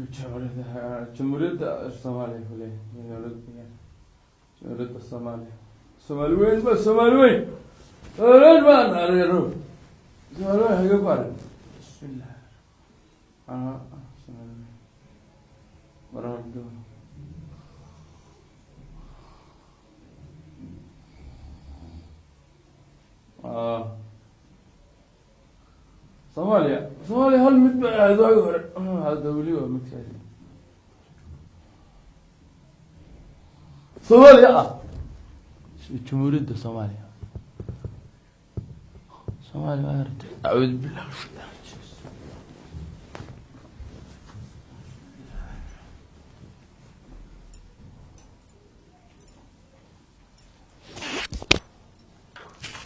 Jamhuuriyadda Soomaaliya kule, Jamhuuriyadda Soomaaliya, Soomaali weyn ba, Soomaali weyn, Soomaali weyn baan areero, Soomaali weyn haga ku arag. Bismillah, Soomaali weyn marardo. Soomaaliya, Soomaaliya hal mid bay ahayd waagi hore, hadda weli waa midkaasi Soomaaliya ah, Jamhuuriyadda Soomaaliya. Soomaaliya waa aragtay. Acuudu billah.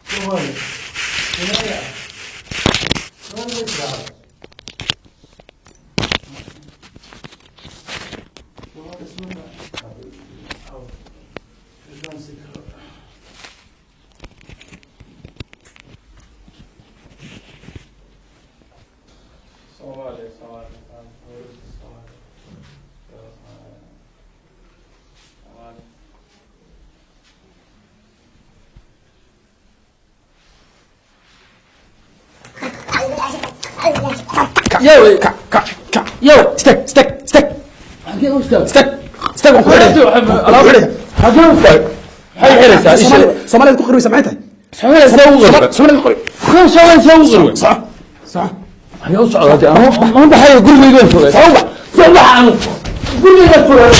Soomaaliya, Soomaaliya, Soomaaliya, Soomaaliya. Soomaaliya, Soomaaliya, Soomaaliya, Soomaaliya. Yo, Kac, kac, kac. Yo, istag, istag, istag. Xagee u istaag? Istag, istag, waan ku xidhaya. Waan ku xidhaya. Xagee u istaag? Maxay xiraysaa? Soomaalida ku qarweysa maxay tahay? Soomaaliya see ugu qarway? Soomaalida ku qarwey. Soomaaliya see ugu qarway? Soco, soco. Xagee u socdaa? Dee anuu ma baxayo, gurigaygaan joogaa. Soco, bax. Soo baxa, anu gurigaygaan joogaa.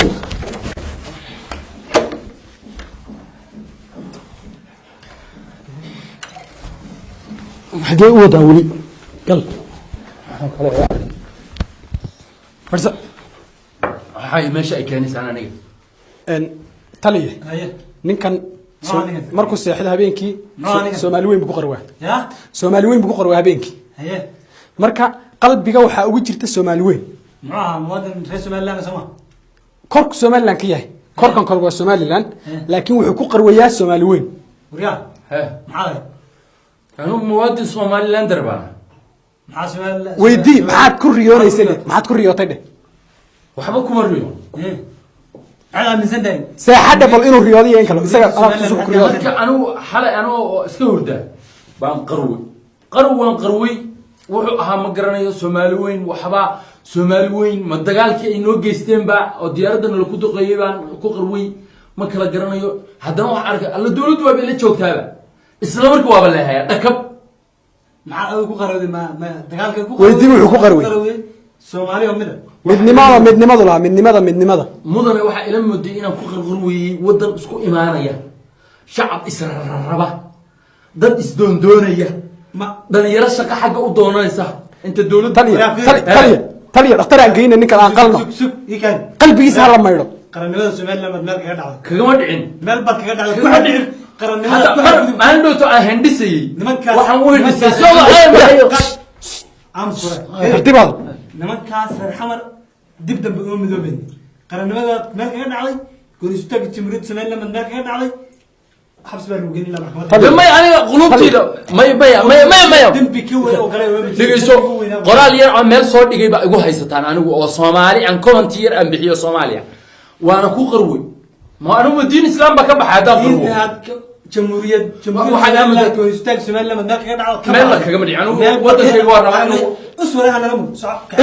Xagee u wadaa weli? Gal. Fadhiisa. Waxay meesha ay keenaysaan aniga? Taliye, Haye. Ninkan Nooca ninkan. Markuu seexdo habeenkii, Nooca ninkan. Soomaali weyn buu ku qarwaa. Ya. Soomaali weyn buu ku qarwaa habeenkii. Haye. Marka qalbiga waxaa ugu jirta Soomaali weyn. Muxuu ahaa? Muwaadin reer Somaliland soo ma? Korku Somaliland ka yahay, korkan kor waa Somaliland, Eh. laakiin wuxuu ku qarwayaa Soomaali weyn. Guryaha. He. Maxaa lahayd? Anuu muwaadin Somalilander baan. Maxaa Somaliland? Weydii, maxaad ku riyoonaysay dheh, maxaad ku riyootay dheh. Waxba kuma riyo. Eh. Maxaad aaminsan tahay? Seexadha bal inuu riyooday iyo in kale, isaga anaa kusoo ku riyooday. Marka anigu xalay anoo oo iska hurda baan qarway, qarw waan qarway. Wuxuu ahaa ma garanayo, Soomaali weyn, waxba Soomaali weyn ma dagaalkii ay noo geysteen ba oo diyaaradda nala ku duqeeyey baan ku qarway, ma kala garanayo. Haddana waxaan arkay alla dowladdu waaba ila joogtaaba, isla markii waaba leehaya dhakab. Maxaa adigu ku qarowday? Ma dagaalka ku Weydii wuxuu ku qarowday. Soomaali oo mida. Midnimada, midnimadu lahaa, midnimada, midnimada. Mudane, waxaa ila mooday inaan ku qarqarweeyey waddan isku imaanaya, shacab israrraba, dad isdoondoonaya, Ma dhalinyaro shaqo xagga u doonanaysa inta dowladda. Taliya, taliya, taliya, dhakhtar aan geyna ninkan, aan qalno. Sug, sug, ii kaan. Qalbigiisa hala maydho. Qarannimada Somaliland baad meel kaga dhacday. Kagama dhicin. Meel baad kaga dhacday. Kagama dhicin. Qarannimada Hadda ku mar xadgudub. maalin dhowto aan hindhisayey. Nimankaas waxaan u hindhisay nimankaas- Aamus hore. Tartiibaada. Nimankaas reer Xamar dib dambe uma midoobeen. Qarannimada meel kaga dhacday, gooni-isu-taagga Jamhuuriyadda Somaliland baad meel kaga dhacday, xabsi baa lagu geyn ilaa maxkamadda. Taliya. May, aniga qulubtayda may, maya, maya, maya, maya. Dembi ka weyn oo kale uma jiro. Dhegeyso, Dembi ka weyn oo- qoraal yar aan meel soo dhigay baa igu haysataan anigu oo Soomaali aan comment yar aan bixiyo Soomaaliya waana ku qarwey. Ma anigu diin Islaam baa ka baxay haddaan qarwo? Diinta aad jamhuuriyad Waxaad Somaliland, gooni-isu-taagga Somaliland baad meel kaga dhacday, ka Meel la baxday. kagama dhicin. Anigu Meel baad waddankayga waa rabaa inuu- Uswaraha nala mug. Soco.